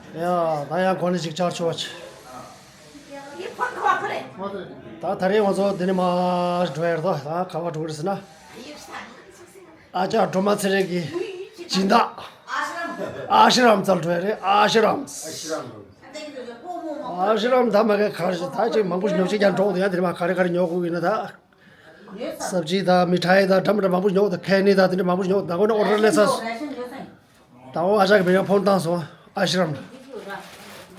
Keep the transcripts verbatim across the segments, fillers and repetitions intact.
ཡ། ད་ཡང་གོ་ནི་ཅིག་ཅར་ཆོག་ཅིག་ད་ད་རེས་ང་ཚོ་འདི་ནས་མར་འགྲོ་ཡ་རེད་དོ། ད་ག་པར་འགྲོ་གི་རེད་ཟེར་ན། ཨ་ཅག་སྒྲོལ་མ་ཚེ་རིང་གི་སྦྱིན་བདག་ཨ་ཤི་རམ་རྩར་འགྲོ་ཡ་རེད། ཨ་ཤི་རམ། ཨ་ཤི་རམ་ད་མ་ག་ག་རེ་ད་ཅིག་མང་པོ་ཉོ་ཆེད་ཀྱང་འགྲོ་འདུག་ཡ། དེ་ནས་མ་ག་རེ་ག་རེ་ཉོ་དགོས་ཡིན་ན་ད། སབ་ཇི་དང་མི་ཐའི་དང་འདྲ་མི་འདྲ་མང་པོ་ཉོ་དང་། ཁེ་ནི་དང་དེ་འདྲ་མང་པོ་ཉོ། ད་ཁོ་ན་ཨོ་ཌར་སླེབས་ཚར། ད་འོ་ཨ་ཅག་གི་མི་རང་ཕོན་བཏང་སོང་། ཨ་ཤི་རམ།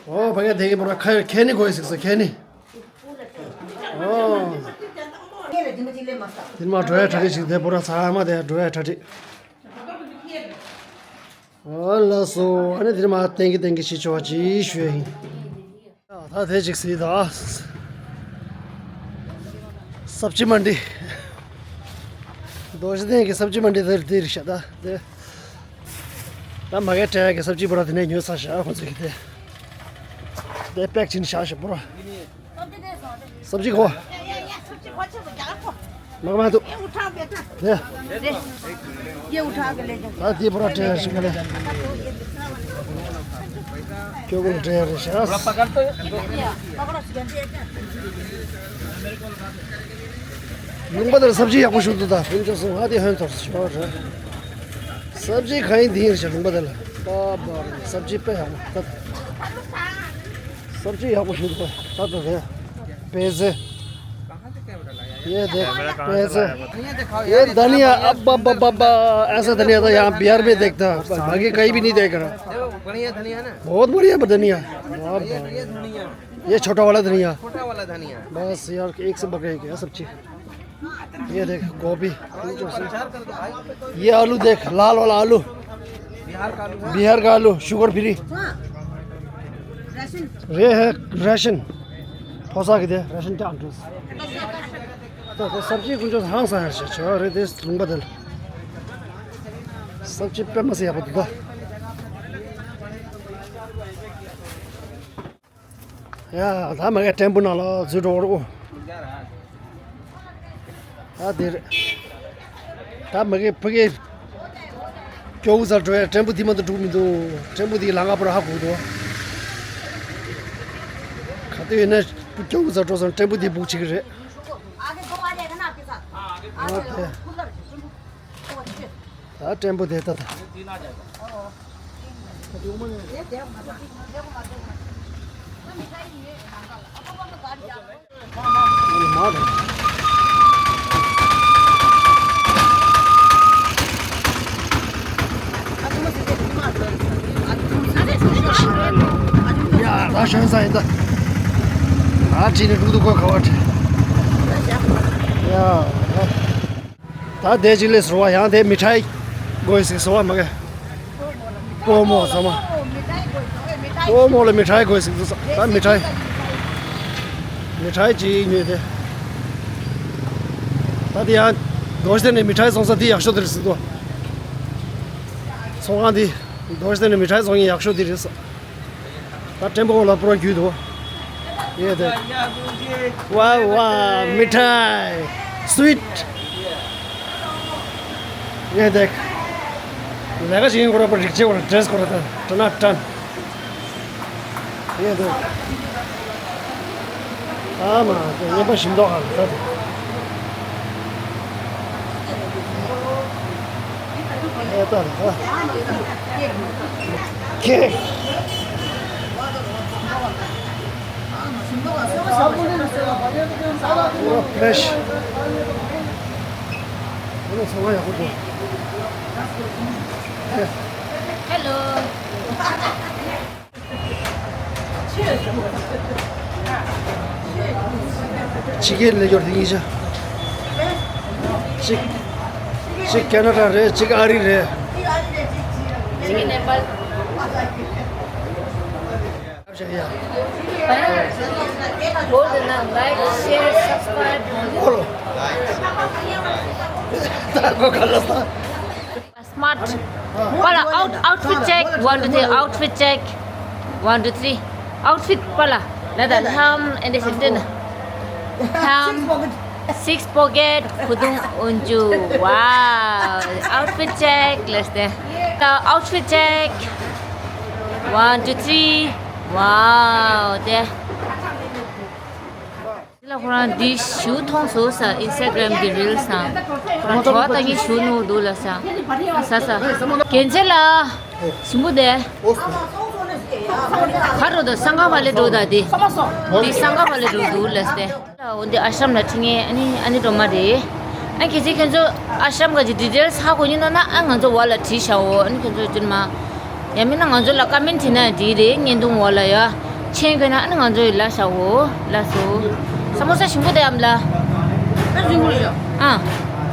འོ་ཕ་གི་དེ་གི་པོ་ར་ཁ་ཁེ་ནི་དགོས་ཟིག་ཟེར། ཁེ་ནི། འོ། དེ་མ་འགྲོ་ཡ་གྲ་སྒྲིག་ཞིག་དེ་པོ་ར་ཚང་མ་དེ་འགྲོ་ཡ་གྲ་སྒྲིག་འོ་ལགས་སོ། ཨ་ནི་དེ་མ་ཏན་གི་ཏན་གི་ཞིག་ཆོག་ཅིག་ཞུ་ཡ་ཡིན། ད་དེ་ཅིག་སྲིད་ད། སབ་ཇི་མན་ཌི། རྡོ་རྗེ་གདན་གྱི་སབ་ཇི་མན་ཌི་དེར་དེར་ཤ་ད་དེ། ད་མ་གའི་སྤྲད་ཀྱི་སབ་ཇི་པོ་ར་དེ་ནས་ཉོས་ཚར་ཤག་ཁོ་ཚོ་གི་དེ། དེ་པེག་ཅིན་ཤག་ཤག་པོ་ར། སབ་ཇི་གོ། མ་ག་མ་ཐུ། དེ། ད་དེ་པོ་ར་སྤྲད་ཤག་ག་ལེ། ཁྱོད་ཀུན་སྤྲད་རེད་ཤག་ལུང་པ་དེར་སབ་ཇི་ཡག་པོ་ཞིག་འདུག་ད་ཕུན་ཚོགས་སོང་། ཨ་དེ་ཧོན་ཐོར་ཞོར་རེད། སབ་ཇི་གང་ཡིན་དེ་ཡིན་ཞེས་ལུང་པ་དེ་ལ། པ་པ་སབ་ཇི་དཔེ་ཡག་པོ་ད། སབ་ཇི་ཡག་པོ་ཞིག་འདུག་ད་ད་རེད། པེ་ཟེ། ཡེ་དེ་པེ་ཟེ། ཡེ་དྷ་ནི་ཡ། ཨ་པ་པ་པ་པ། ऐसा धनिया तो यहाँ बिहार में देखता। बाकी कहीं भी नहीं देख रहा। बहुत बढ़िया धनिया। ये छोटा वाला धनिया। बस यार, एक से बढ़ के एक है सब्जी। ये देख गोभी, ये आलू देख, लाल वाला आलू, बिहार का आलू, शुगर फ्री। ये है राशन। पोसा के दे राशन। क्या एड्रेस? तो सब्जी कुछ हाँ सा है। अच्छा, अरे देश लुंबा दल। सब्जी पे मसे यहाँ पर। ཡ། ད་མ་ག་ཊེམ་པོ་ནང་ལ་འཛུལ་འགྲོ་རོགས། ད་དེ་རེད། ད་མ་གི་ཕ་གི་སྐྱོ་བོ་ཚར་འགྲོ་ཡ། ཊེམ་པོ་དེ་མ་གཏོགས་འགྲོ་མི་འདུག་ཊེམ་པོ་དེ་ལམ་ཁ་པོ་ར་ཧ་གོ་འདུག་ག་དུས་ཡིན་ན་སྐྱོ་བོ་ཚར་འགྲོ་སོང་། ཊེམ་པོ་དེ་བུག་བྱེད་ཀྱི་རེད། ཨ་དེ། ད་ཊེམ་པོ་དེ་ད་ད། ཡ། ད་ཞོན་ས་ཡིན་ད། ད་ཁྲིད་ནས་འགྲོ་འདུག་གོ་ཁ་བ་ཁྲིད། ཡ། ད་དེ་ཅིག་ལས་ཟུར་བ་ཡང་དེ་མི་ཐའི་དགོས་ཟིག་ཟུར་བ་མ་གི། པོ་མོ་ཟ་མ། པོ་མོ་ལ་མི་ཐའི་དགོས་ཟིག་ཟ། ད་མི་ཐའི། མི་ཐའི་ཅིག་ཉོས་ཏེ། ད་དེ་ཡང་རྡོ་རྗེ་གདན་ནས་མི་ཐའི་བཙོང་ས་དེ་ཡག་ཤོས་དེ་རེད་ཟེར་འདུག་ཚོང་ཁང་དེ་རྡོ་རྗེ་གདན་ནས་མི་ཐའི་བཙོང་ཡིན་ཡག་ཤོས་དེ་རེད་ཟེར། ད་ཊེམ་པོ་ལ་པུ་ར་རྒྱུད་དོ། ཡེ་དེ། ཝ་ཝ། མི་ཐའི། སུ་ཝིཊ། ཡེ་དེ། ལས་ཀ་བྱེད་མཁན་ཁོ་ར་པུ་ར་རིག་བྱེད་ཁོ་ར་ཌི་རེ་སི་ཁོ་ར་ད་ཏྲ་ན་ཏྲན། ཡེ་དེ། ཨ་མ་དེ་ཉན་པ་ཞིམ་མདོག་ཨ་ལ་ད། ཨེ་ད་ལ་ད། ཁེ། ཨོ་ཕེ་རེཤ། ཨོ་ཚང་མ་ཡག་པོ་འདུག་ཁེ། ཧེ་ལོ། ཕྱི་རྒྱལ་ལས་སྐྱོར་དེ་གཉིས་ཆ། གཅིག་གཅིག་ཁེ་ན་ཌ་རེད། གཅིག་ཨ་རི་རེད། གཅིག་ནེ་པཱལ། Like, share, subscribe. ཨོ་ལོ། ད་གོ་ག་ལ་ས། Smart. Pala, out, outfit check. One, two, three. Outfit check. One, two, three. Outfit, pala. Nada, ham, and this is dinner. Ham, six pocket, khudung unju. Wow. Outfit check. Let's do. The outfit check. One, two, three. Wow, དེ། དེ་ལ་ཁོ་རང་འདི་ཞུ་མཐོང་སོང་ས་Instagram་གི་reels་ནང་ཁོ་རང་བྲོ་བ་ལྟ་གིན་བཞུགས་ནུག་འདུག་ལ་ས། ས་ས། རྒན་ཆེ་ལ། ཞིམ་པོ་དེ། ག་རུ་དང་སང་ག་བ་ལེ་འགྲོ་ད་དེ། དེ་སང་ག་བ་ལེ་འགྲོ་འདུག་ལ་སྟེ། འོ་འདི་ཨ་ཤམ་ལ་ཁྲིད་ངེས་ཨ་ནི་ཨ་ནི་འགྲོ་མ་རེད། ཨ་གལ་སྲིད་ཁྱོད་ཚོ་ཨ་ཤམ་ག་ཅི་details་ཧ་གོ་ཉིན་ན་ཨ་ང་ཚོ་བ་ལ་བྲིས་བྱའོ་ཨ་ནི་ཁྱོད་ཚོ་ཅུན་མ། ཡང་མིན་ན་ང་ཚོ་ལ་comment་བྲིས་ན་འགྲིག་རེད་བརྙན་ཐུང་འོག་ལ་ཡ། མཆན་བཀོད་ན་ཨ་ནི་ང་ཚོ་ཡི་ལ་བྱའོ་ལ་སོ། ས་མོ་ས་ཞིམ་པོ་དེ་ཨམ་ལ། ཨ་ཞིམ་པོ་རེད་ཤག་ཨ།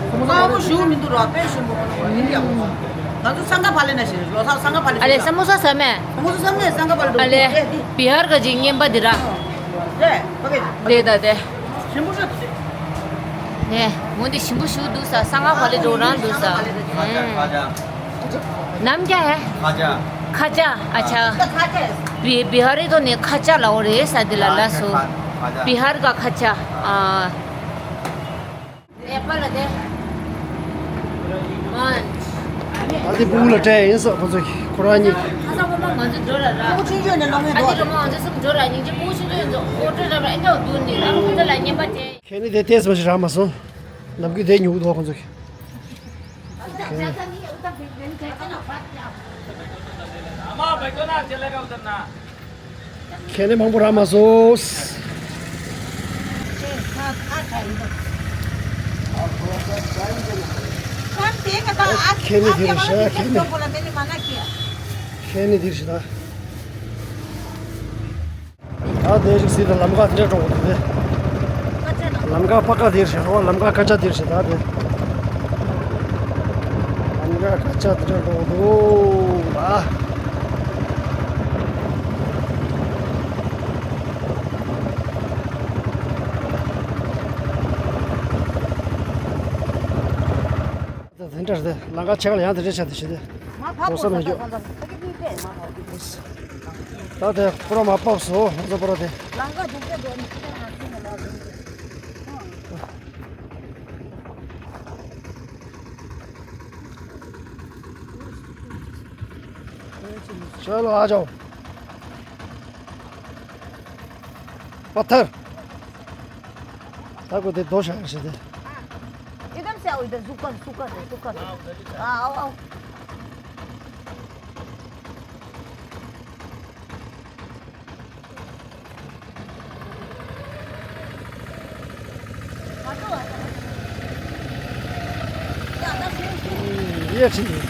ས་མོ་ས་ས་མོ་ཞིམ་པོ་མི་འདུག་ར་དཔེ་ཞིམ་པོ་ཡིན་ཡ། ང་ཚོ་སང་ག་བ་ལེ་ན་ཞིག་ལོ་སར་སང་ག་བ་ལེ་ཨ་ལེ་ས་མོ་ས་ས་མེ། ས་མོ་ས་ས་མེ་སང་ག་བ་ལེ་འགྲོ་ཨ་ལེ། བི་ཧར་ག་ཅིག་རྔན་པ་འདི་ར། རེད་ཕ་གི། དེ་ད་དེ། ཞིམ་པོ་ཤོད་དེ། ནས་འོ་འདི་ཞིམ་པོ་ཞིག་འདུག་ས་སང་ག་བ་ལེ་འགྲོ་རང་འདུག་ས། नाम क्या है? खाजा। खाजा। अच्छा। बि- बिहारी तो नहीं खाजा लाओ रे शादी लाला सो। खाजा। बिहार का खाजा। आ। नेपाल दे। ཨ་དེ་སྤུ་གུ་ལ་སྤྲད་ཡིན་ས་ཁོ་ཚོ་གི་ཁོ་རང་གཉིས། ཁ་སང་ཁོ་མ་ང་ཚོ་འགྲོ་ར་ར། སྤུ་གུ་ཆུང་ཆུང་ནས་ལོ་ངེ་ཨ་འགྲོ་དེ་ར་མ་ང་ཚོ་གསུམ་འགྲོ་ར་སྙིང་རྗེ། སྤུ་གུ་ཆུང་ཆུང་ཚོ་ཨོ་ཏོ་ར་ར་ཨེ་འགྲོ་འདུག་ནི་ཨ་ཁོ་ཚོ་ལ་རྔན་པ་སྤྲད། ཁྱེད་ནི་དེ་ལྟས་མ་ཞིག་རག་མ་སོང་། ནམ་རྒྱུན་དེ་ཉོ་གི་འདུག་ཁོ་ཚོ་གི། खेने मंगपुरा मसोस। खेने धीरे से खेने। खेने धीरे से। ད་དེ་ཞིག་སྲིད་དང་ལམ་ཁ་འདྲ་འགྲོ་གི་འདུག་དེ། ལམ་ཁ་པ་ཀ་དེར་ཞིག་རོ་ལམ་ཁ་ཀ་ཅ་དེར་ཞིག་ད་དེ། ལམ་ཁ་ཀ་ཅ་དེ་འདྲ་འགྲོ་གི་འདུག་ཨ། དེ་འདྲ་རེད། ལམ་ཁ་ཆེ་ཁ་ལ་ཡང་དེ་འདྲ་ཆགས་དེ་ཞིག་དེ། འགྲོ་ས་མི་འགྱོ། ད་དེ་པུ་ར་མ་པབ་སོ་ང་ཚོ་པུ་ར་དེ། चलो आ जाओ। पत्थर। ད་ཁོ་དེ་རྡོ་བཞག་ཞེས་དེ། एकदम से आओ इधर सूखा सूखा है सूखा है। हाँ आओ आओ। ये ठीक है।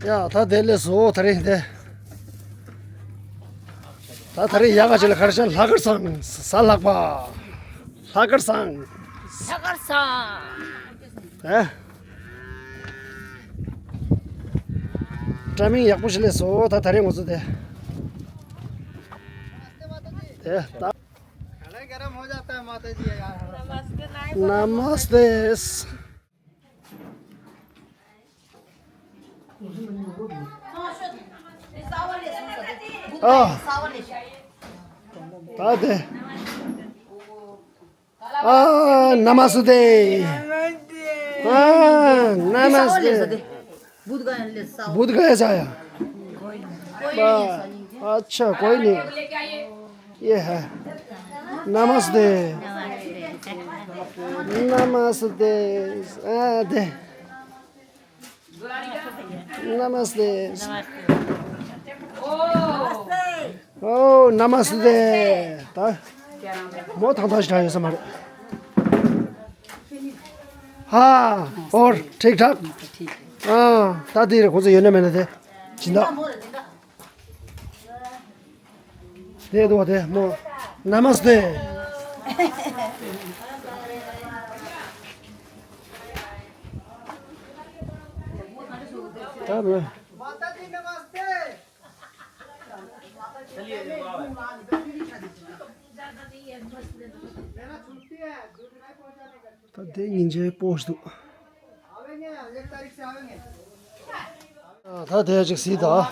ཡ་ད་དེ་ལས་སོ་ད་རེས་དེ། ད་ད་རེས་ཡག་ག་ཅིག་ལ་གར་ཤ་ལྷག་གར་སང་ས་ལྷག་པ། ལྷག་གར་སང་། ལྷག་གར་སང་། ཨེ། ཊའི་མིང་ཡག་པོ་ཞིག་ལས་སོ་ད་ད་རེས་ང་ཚོ་དེ། དེ་ད། गला गर्म हो जाता है माता जी यार। नमस्ते। ཨ། ད་དེ། ཨ། नमस्ते। ཨ། नमस्ते। भूत गया ले साव। भूत गया से आया। कोई नहीं। कोई नहीं। अच्छा कोई नहीं। ये है। नमस्ते। नमस्ते। आ, दे। नमस्ते। ओ, नमस्ते। ता? म थांथां ཞིག་ཡོད་ས་མ་རེད། हाँ, और ठीक ठाक? हाँ, ད་དེ་རེད། ཁོ་ཚོ་ཡོད་ན་མེད་ན་དེ། སྦྱིན་བདག་དེ་འདུག་དེ་མོ། नमस्ते। ད་མོ། ད་དེ་སྙིང་རྗེ་པོ་ཞིག་འདུག་ད་དེ་ཅིག་གཟིགས་དང་།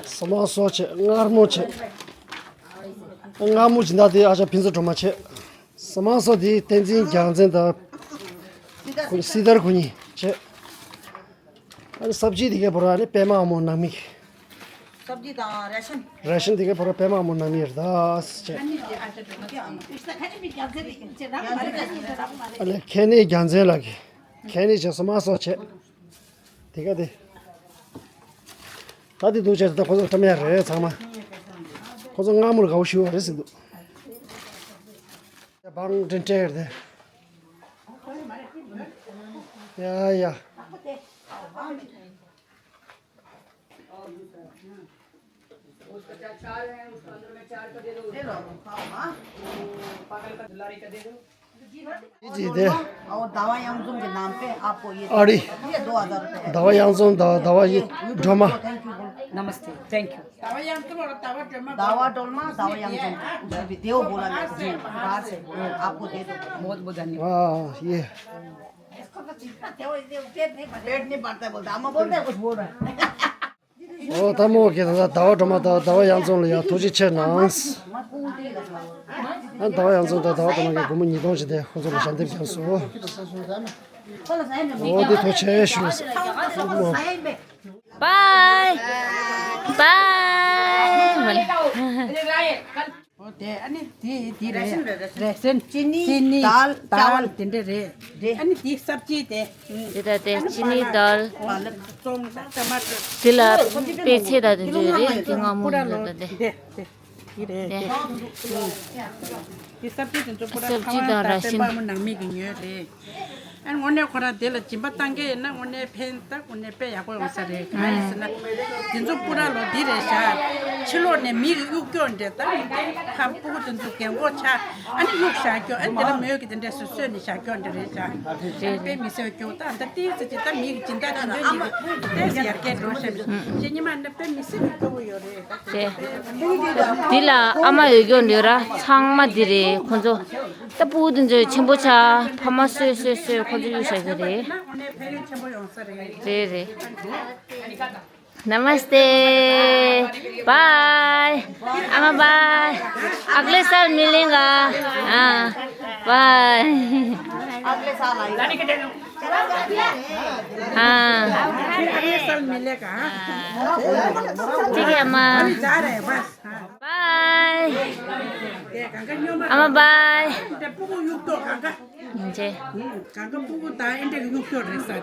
ས་མ་སོ་བྱས། མངར་མོ་བྱས། མངར་མོ་སྦྱིན་བདག་དེ་ཨ་ཅག་ཕུན་ཚོགས་སྒྲོལ་མ་བྱས། ས་མ་སོ་དེ་བསྟན་འཛིན་རྒྱལ་མཚན་དང་། སྲི་ཐར་ཁོ་གཉིས་བྱས། ཨ་ནི་སབ་ཇི་དེ་གའི་བོ་ར་ནི་པད་མ་ཨ་མོ་ནང་མི། སབ་ཇི་དང་ར་ཤན། ར་ཤན་དེ་གའི་བོ་ར་པད་མ་ཨ་མོ་ནང་མི་རེད་ད་ཟེར་བྱས། ཨ་ལས་ཁེ་ནི་རྒྱལ་མཚན་ལགས་ཀྱིས་ཁེ་ནི་བྱས་སོ་མ་སོ་བྱས། དེ་ག་དེ། ད་དེ་འདུག་བྱས་ད་ཁོ་ཚོ་འགྲམ་ཡ་རེད་ཚང་མ། ཁོ་ཚོ་སྔ་མོར་དགའ་བོ་ཞུ་བ་རེད་ཟེར་འདུག་བང་ཏྲེན་ཏྲེ་རེད། ཡ་ཡ། उसका चार, चार है, उसका अंदर में चार का दे दो। दे दो, खाओ, हाँ। पागल का दुलारी का दे दो। जी, दे। और दावा यांगजोम के नाम पे आपको ये, अरे। ये दो हज़ार रुपये है। दावा यांगजोम, दा-, दावा ये, ये ड्रामा। Thank you बोलो। नमस्ते, thank you। दावा यांगजोम और दावा ड्रामा। दावा ड्रामा, दावा यांगजोम। उसमें भी देव बोला मेरे को। जी, बाहर से बोलो, आपको दे दो। बहुत बहुत धन्यवाद। हाँ, ये। इसको तो चिंता थे, वो ये पेट नहीं भरता। पेट नहीं भरता बोलता, अम्मा बोलते हैं, कुछ बोल रहा है। ཨོ་ད་མོ་གི་ད་ཟླ་བ་སྒྲོལ་མ་དང་ཟླ་བ་ཡང་ཚང་ལ་ཡང་ཐུགས་རྗེ་ཆེ་གནང་། ཨ་ཟླ་བ་ཡང་ཚང་དང་ཟླ་བ་སྒྲོལ་མ་གི་སྒོར་མོ་ཉིས་སྟོང་ཞིག་དེ་ཁོང་ཚོ་ལ་ཞལ་འདེབས་བརྒྱབ་སོང་། ཨོ་དེ་ཐུགས་རྗེ་ཆེ་ཞུ། Bye bye. འོ་དེ་ཨ་ནི་དེ་དེ་རེད། རེ་ཤན། ཅི་ནི། ཅི་ནི། དཱལ། དཱལ། ཅ་བལ། དེ་འདྲ་རེད། རེད། ཨ་ནི་དེ་སབ་ཇི་དེ། དེ་ད་དེ་ཅི་ནི་དཱལ། པ་ལག་ཙོང་ཏ་མ་ཏར། དེ་ལ་པད་ཚལ་དང་དེ་ཚོ་རེད། དེ་སྔ་མོ་ལ་ད་དེ། དེ་དེ་རེད། དེ་དེ་སབ་ཇི་དང་ར་ཤན། ཨ་ནི་དངོས་གནས་ཁོ་རང་དེ་ལ་སྦྱིན་པ་བཏང་གི་ཡིན་ན་དངོས་གནས་ཕན་ད་དངོས་གནས་དཔེ་ཡག་པོ་ཡོང་ས་རེད། གང་ཡིན་ཟེར་ན། དེ་ཚོ་པུ་ར་ལོ་འདི་རེད་ཤག་ཕྱི་ལོགས་ནས་མི་གིས་གཡུག་སྐྱོར་འདྲ། ད་ཁ་སྤུ་གུ་དེ་ཚོ་རྒན་གོག་ཆགས། ཨ་ནི་གཡུག་བཞག་སྐྱོར། ཨ་ནི་དེ་ལ་མོས་གི་དེ་འདྲས་སུ་གསོས་ནས་བཞག་སྐྱོར་འདྲ་རེད་ཤག་དཔེ་མི་སྲིད་སྐྱོ། ད་ད་ཏིག་ཙི་ཅིག་ད་མི་གི་སྦྱིན་བདག་དེ་ཚོ་ནི་ཏོག་ཙམ་ཡར་རྒྱས་འགྲོ་ཤག་ཤེས་ཉི་མ་འདི་དཔེ་མི་སྲིད་སྐྱོ་བོ་ཡོད་རེད། དེ། འདི་ལ་ཨ་མ་ཡོད་སྐྱོ་འདོད་ར་ཚང་མ་འདི་རེད། ཁོ་ཚོ་ད་སྤུ་གུ་དེ་ཚོ་ཆེན་པོ་ཆགས། ཕ་མ་གསོས་གསོས་གསོས་ཁོ་ཚོ་གཡུག་བཞག་གི་རེད། དངོས་གནས་ཕན་ཡོན་ཆེན་པོ་ཡོང་ས་རེད། རེད་རེད། Namaste. Bye. अम्मा bye. अगले साल मिलेगा। हाँ। Bye. अगले साल आएगा। हाँ। अगले साल मिलेगा। ठीक है अम्मा। अभी जा रहे हैं बस। हाँ। Bye. ये गंगा न्योमा। अम्मा bye. तेरे पुगु युग तो गंगा। जी। हम्म, गंगा पुगु ता इंटे युग तो रे सा।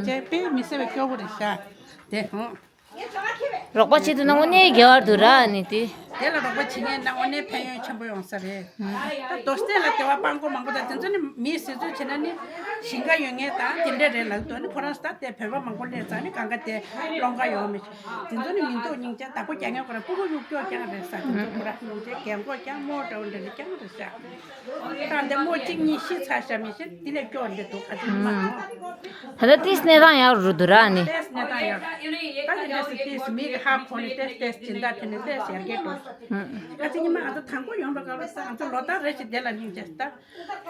जी, पे मिसे वे क्यों बोले सा? དེ་ཧོ། རོགས་པ་བྱེད་ཐུབ་ན་དངོས་གནས་དགེ་བ་འདུག་ར་ནི་དེ། དེ་ལ་རོགས་པ་བྱེད་མཁན་ན་དངོས་གནས་ཕན་ཡོན་ཆེན་པོ་ཡོང་ས་རེད། ད་རྡོ་སྟེང་ལ་དེ་བ་སྤང་གོ་མང་པོ་དང་དེ་ཚོ་ནི་མིའི་ཟས་ཚོད་བྱེད་ན་ནི་ཞིང་ཁ་ཡོད་མཁན་དང་དེ་འདྲས་རེད་ལབ་འདུག་ནི་ཁོ་རང་ས་དེ་བོད་པ་མང་པོ་སླེབས་ཙང་ནི་གང་ག་དེ་སློང་ག་ཡོང་མི་ཤེས། དེ་ཚོ་ནི་མི་འདུག་སྙིང་རྗེ། བདག་པོ་རྒྱག་མཁན་ཁོ་རང་སྤུ་གུ་གཡུག་སྐྱོག་རྐྱང་རེད་ས། དེ་ཚོ་ཁོ་རང་སྙིང་རྗེ་རྒན་གོག་རྐྱང་རྨོ་འདྲ་བོ་འདྲ་ནི་རྐྱང་རེད་ས། ད་འདི་མོ་གཅིག་གཉིས་ཤི་ཚར་ཤག་མི་ཤི་འདི་ལས་སྐྱོ་འདི་འདུག་ཨ་ཙི་མ་ཧོ། ད་ལྟ་ཏིས་གནས་སྟངས་ཡག་རུ་འདུག་ར་ནི། ཏིས་གནས་སྟངས་ཡག་ད་འདི་འདྲ་སི་ཏིས་མི་གི་ཧ་གོ་ནི་ཏིས་ཏིས་སྦྱིན་བདག་དེ་ནི་ཏིས་ཡར་རྒྱས་འགྲོ། ཨ་ཙི་ཉི་མ་ང་ཚོ་དང་པོ་ཡོང་བའི་སྐབས་ལ་ས་ང་ཚོ་ལོ་ལྟར་རེ་ཞིག་འདི་ལ་སྙིང་རྗེ་ད།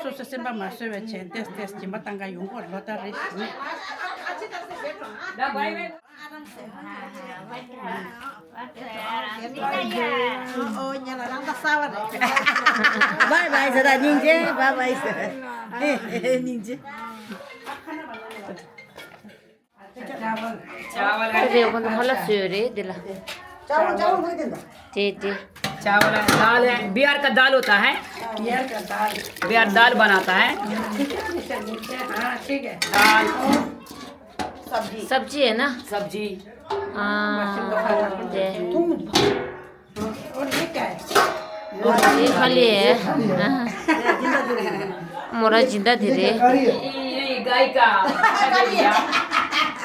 སོ་སོ་སེམས་པ་མ་བཟོད་པའི་བྱས་ཏིས་ཏིས་སྦྱིན་པ་བཏང་ག་ཡོང་གོ་ལོ་ལྟར་རེ་ཞིག Bye bye ཟེར་ད་སྙིང་རྗེ། bye bye ཟེར། སྙིང་རྗེ། རེད། ཁོ་ཚོ་ཧ་ལབ་བཟོས་ཡོད་རེད་འདི་ལ། དེ་དེ། चावल है, दाल है, बिहार का दाल होता है। बिहार का दाल। बिहार दाल बनाता है। हाँ, ठीक है। दाल। सब्जी। सब्जी है ना? सब्जी। हाँ, दे। और ये क्या है? ये खली है। मोरा जिंदा दे दे। ये, ये गाय का बच्चा दे दिया।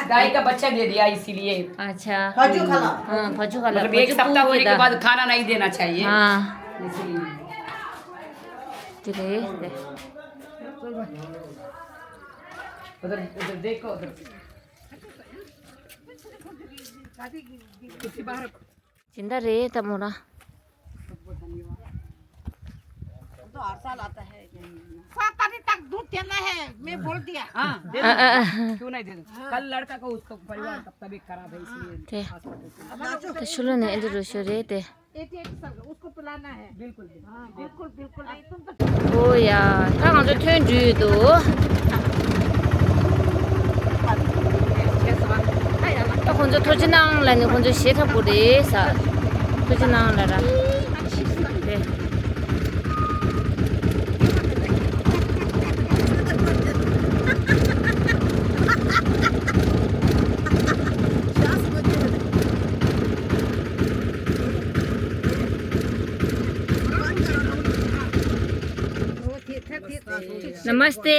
गाय का बच्चा दे दिया इसीलिए। अच्छा। भाजू खाला। हाँ, भाजू खाला। मतलब एक सप्ताह होने के बाद खाना नहीं देना चाहिए। हाँ। इसलिए। दे दे। उधर, उधर देखो, उधर। སྦྱིན་བདག་རེད་ད་མོ་ར། तो हर साल आता है। सात तारीख तक दूध देना है, मैं बोल दिया। हाँ, दे दो। क्यों नहीं दे दो? कल लड़का को उसको परिवार का तबीयत खराब है, इसलिए। དེ། ད་ཤུ་ལོ་ནས་ཨེ་འདྲ་རུ་ཤོ་རེད་དེ། एक एक साल का, उसको पिलाना है। बिल्कुल, बिल्कुल। ཨོ་ཡ། ད་ང་ཚོ་ཐོན་འགྲོ་ཡི་འདུག་ཁོང་ཚོ་ཐུགས་རྗེ་གནང་ལབ་ནས་ཁོང་ཚོ་ཞེ་དྲག་པོ་རེད་ཟེར། ཐུགས་རྗེ་གནང་ལབ་ར། དེ། नमस्ते।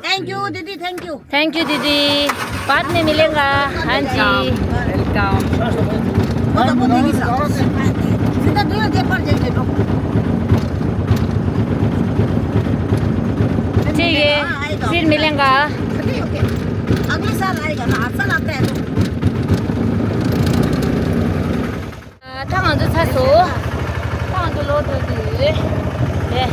Thank you दीदी, thank you। Thank you दीदी। बाद में मिलेगा। हाँ जी। Welcome। वो तो, वो दीदी साहब। सीधा दो दे पर जाएंगे तो। ठीक है। हाँ, आएगा। फिर मिलेंगा। Okay, okay. अगले साल आएगा ना, हर साल आता है तो। ད་ང་ཚོ་ཚར་སོང་། ད་ང་ཚོ་ལོག་འགྲོ་དུས། དེ། དེ་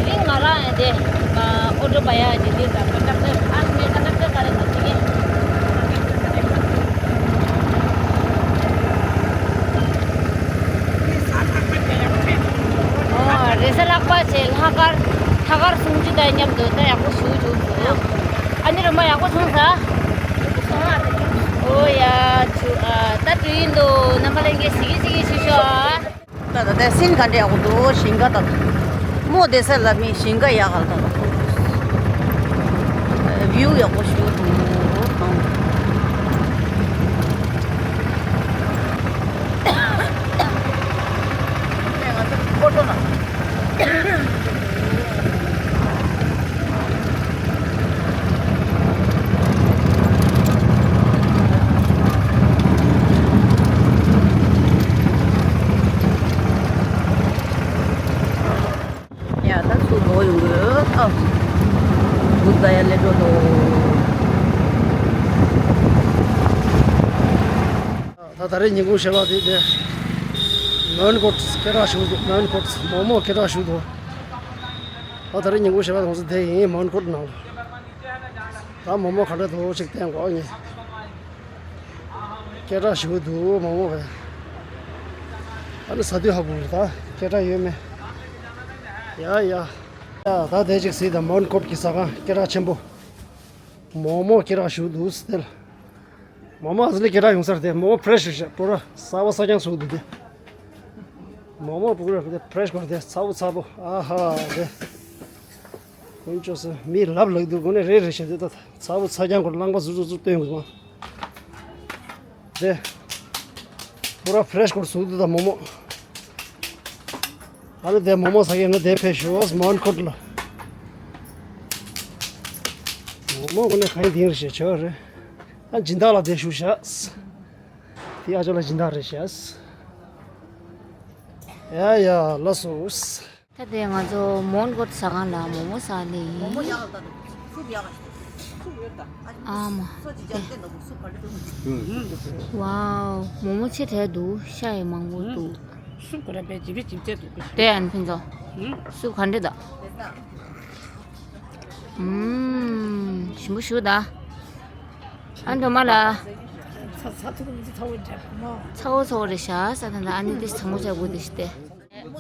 རིང་ང་རང་ཡང་དེ། ཨོ་ཊོ་བ་ཡ་གི་དེ་དང་ཀན་ཌག་ཊར། ཨ་ནི་ཀན་ཌག་ཊར་ག་རེ་ན་དེ་གས། ཨོ། རེས་གཟའ་ལྷག་པ་བྱས་ལྷག་དཀར། ལྷག་དཀར་སུམ་ཅུ་དང་མཉམ་དུ་ད་ཡག་པོ་ཞེ་པོ་བྱུང་སོང་། ཨ་ནི་རོ་མ་ཡག་པོ་བྱུང་ས། ཨོ་ཡ། ཆུ་ཨ། ད་དུས་ཡིན་འདུག་རྣམ་པ་ལྷན་རྒྱས་གཟིགས་གཟིགས་ཞུ་ཤོག་ཨ། ད་ད་ད་སིན་ག་འདྲ་ཡག་པོ་འདུག་ཞིང་ཁ་ད་ད། མོ་བསྡད་ས་ལ་མི་ཞིང་ཁ་ཡག་ག་ལ་ད་ད། བིའུ་ཡག་པོ་ཞེ་པོ་འདུག་ཨ། ང་ཚོ་ཕོ་ཊོ་ན། ཡ་ད་སུ་ལོ་ཡོང་གི་ཨ། བུདྡྷ་ཡ་ལེ་འགྲོ་དོ། ད་ད་རེས་ཉིན་གུང་ཞོགས་པ་དེ་དེ། མོན་གྷོ་སྐད་གྲགས་ཞུ་འདུག་མོན་གྷོ་མོག་མོག་སྐད་གྲགས་ཞུ་འདུག་ད་ད་རེས་ཉིན་གུང་ཞོགས་པ་ང་ཚོ་དེ་ཡིན་མོན་གྷོ་ནང་ལ། ད་མོག་མོག་ག་འདྲ་འདུག་ཅིག་བསྟན་གོ་ངས། སྐད་གྲགས་ཞུ་འདུག་མོག་མོག་བས། ཨ་ནི་ཟ་དུས་ཧ་གོ་གི་རེད་ད་སྐད་གྲགས་ཡོད་མེད། ཡ་ཡ། ཡ་ད་དེ་ཅིག་གཟིགས་དང་མོན་གྷོ་གི་ཟ་ཁང་སྐད་གྲགས་ཆེན་པོ། མོག་མོག་སྐད་གྲགས་ཞུ་འདུག་སྟེ། མོག་མོག་ཨ་ཟི་ལི་སྐད་གྲགས་ཡོང་ས་རེད་དེ། མོག་མོག་ཕེ་རེ་ཤི་རེད་ཤག་པུ་ར་གསར་པ་གསར་རྐྱང་བཟོ་འདུག་དེ། མོག་མོག་པུ་ར་དེ་ཕེ་རེ་ཤི་གོ་རེད་དེ། ཚ་པོ་ཚ་པོ། ཨ་ཧ་དེ། དཀོན་མཆོག་གསུམ། མི་ལབ་ལབ་འདུག་དངོས་གནས་རེད་རེད་ཤག་དེ་ད་ཚ་པོ་ཚ་རྐྱང་གོ་རླངས་པ་ཟུར་ཟུར་ཟུར་སྟོན་དགོས་མ། དེ། པུ་ར་ཕེ་རེ་ཤི་གོ་བཟོ་འདུག་ད་མོག་མོག་ཨ་ནི་དེ་མོག་མོག་ཟ་མཁན་ནི་དེ་ཕེབས་ཤོག་མོན་གྷོ་ལ། མོག་མོག་དངོས་གནས་གང་ཡིན་དེ་རེད་ཤག་ཆོག་རེད། ཨ་སྦྱིན་བདག་ལ་དེ་ཞུ་ཤག་དེ་ཨ་ཅོ་ལ་སྦྱིན་བདག་རེད་ཤག་ཡ་ཡ་ལགས་སོ། ད་དེ་ང་ཚོ་མོན་གྷོ་ཟ་ཁང་ལ་མོག་མོག་ཟ་ནས་ཡིན། ཨ་མ། ཝའོ། མོག་མོག་ཆེ་དྲགས་འདུག་ཤ་ཡང་མང་པོ་འདུག་སུབ་ག་རེ་བས་ཇི་བི་ཇི་བྱས་འདུག་དེ་ཨན་ཕན་ཚོ། སུབ་ག་འདྲ་ད། ཨུམ། ཞིམ་པོ་ཞུ་ད། ཨ་འགྲོ་མ་ལ། ཚ་ཚ་ཐུག་མི་ཚ་བོ་འདྲ་མོ། ཚ་བོ་ཚ་བོ་རེད་ཤག་ས་ད་ད་ཨ་ནི་དེ་ཚ་མོ་ཆ་བོ་དེ་ཤི་སྟེ། ཨུམ།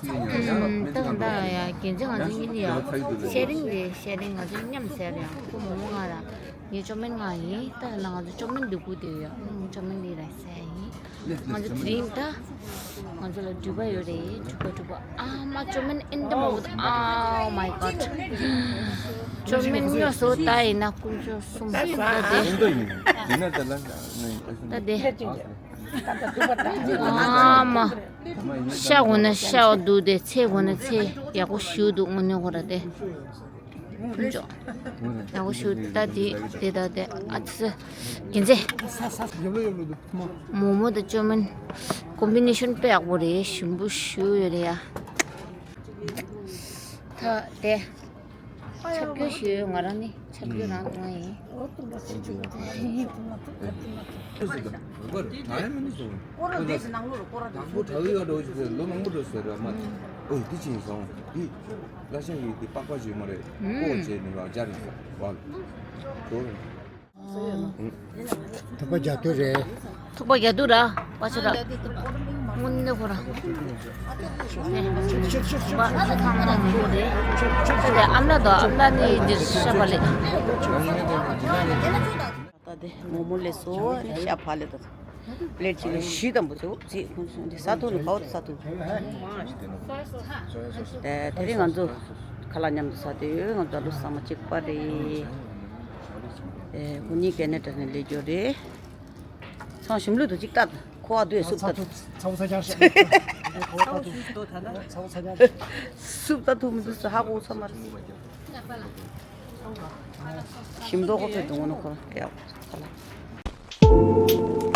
ད་ག་ད་ཡ་རྒན་ཚེ་ང་ཚོ་གཉིས་ནི་ཡ། ཤེ་རིང་རེད་ཤེ་རིང་ང་ཚོ་མཉམ་ཟེར་ཡ་ཁོ་མོ་མོ་ང་ར། ངའི་ཅོ་མིན་ང་ཡིན། ད་ཡིན་ན་ང་ཚོ་ཅོ་མིན་འདི་དགུ་དེ་ཡོད། ཅོ་མིན་འདི་ར་ཟེར་ཡིན། ང་ཚོ་དེ་རིང་ད་ང་ཚོ་ལ་འགྲུལ་པ་ཡོད་རེད། འགྲུལ་པ་འགྲུལ་པ། ཨ་མ་ཅོ་མིན་in the mood. Oh my god. ཅོ་མིན་སྨྱོ་སོ་ད་ཡིན་ན་དཀོན་མཆོག་གསུམ་ད་དེ། ད་དེ། ཨ་མ། ཤ་གོ་ན་ཤ་འདུག་དེ་ཚེ་གོ་ན་ཚེ་ཡག་པོ་ཞུ་འདུག་དངོས་གནས་ཁོ་ར་དེ། ཕུན་ཚོགས། ཡག་པོ་ཞུ་ད་དེ་དེ་ད་དེ་ཨ་ཙི། རྒྱན་ཚེ། མོག་མོག་དང་ཅོ་མིན། ཀོམ་བི་ནེ་ཤོན་དཔེ་ཡག་པོ་རེད། ཞིམ་པོ་ཞུ་ཡོད་རེད་ཡ། ད་དེ། ཆབ་སྐྱོར་ཞུ་ཡོད་ང་རང་ནི་ཆབ་སྐྱོར་རང་ང་ཡིན། ལ་ཤ་ཡོད་དེ་པགས་པ་ཅིག་མ་རེད། ཨུམ། ཀོ་བྱས་ནས་ཡང་སྦྱར་ཡིན་ཟེར་བ། ཐུག་པ་རྒྱག་དུས་རེད། ཐུག་པ་རྒྱག་དུས་ར་པ་ཆ་ར། དངོས་གནས་ཁོ་ར། ཨ་མ་ལ་དོ་ཨ་མ་ལ་ནི་འདིར་ཤ་བ་ལེ། དེ་མོག་མོག་ལས་སོ་ནི་ཤ་ཕ་ལས་དང་། པླེ་ཊི་གཅིག་ལ་བཞི་དང་པོ་ཚོ་རྩིས་ཁོང་ཚོ་འདི་ཟ་ཐུབ་ནི་གའོ་ད་ཟ་ཐུབ། དེ་དེ་རིང་ང་ཚོ་ཁ་ལག་མཉམ་དུ་ཟ་དུས་ང་ཚོ་ལོ་ཚང་མ་གཅིག་པ་རེད། དེ་ཁོ་གཉིས་ཀ་ནེ་ཌ་ནས་སླེབས་རྒྱུ་རེད། ཚང་ཞིམ་ལུས་དུ་གཅིག་ལྟ་ཁོ་བ་དུས་སུབ་ལྟ། སུབ་ལྟ་ཐུབ་མི་འདུག་ས་ཧ་གོ་ཚང་མ་རེད། ཞིམ་མདོག་ཁོ་ཚོས་འདུག་ནོ་ཁོ་རང་སྐད་ཁ་ལ།